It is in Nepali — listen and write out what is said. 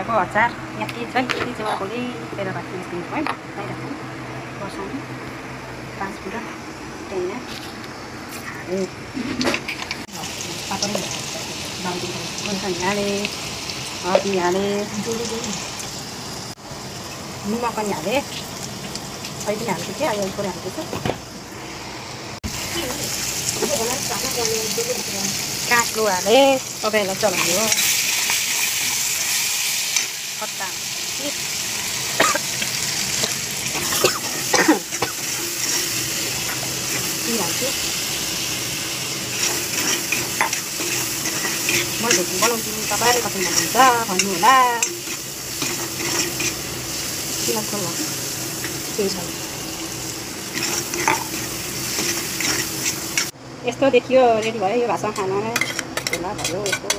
आँपको अचार यति चाहिँ फ्रिजमा तेल राख्नु निस्किन्छ है बाहिर बसाउनु 5 मिनट त्यहाँ हाले पापड खोर्सानी हाले हर्दी हाले नुन पनि हाले अहिले पनि हाल्छु कि अहिले थोरै हाल्दैछु काँक्रो हाले तपाईँहरूलाई चलाउने हो खट्टा हाल्छु मैले बनाउँछु तपाईँले कति बनाउनुहुन्छ भन्नु होला केही छैन यस्तो देखियो रेडी भयो यो भाषा खाना ढिला भयो यस्तो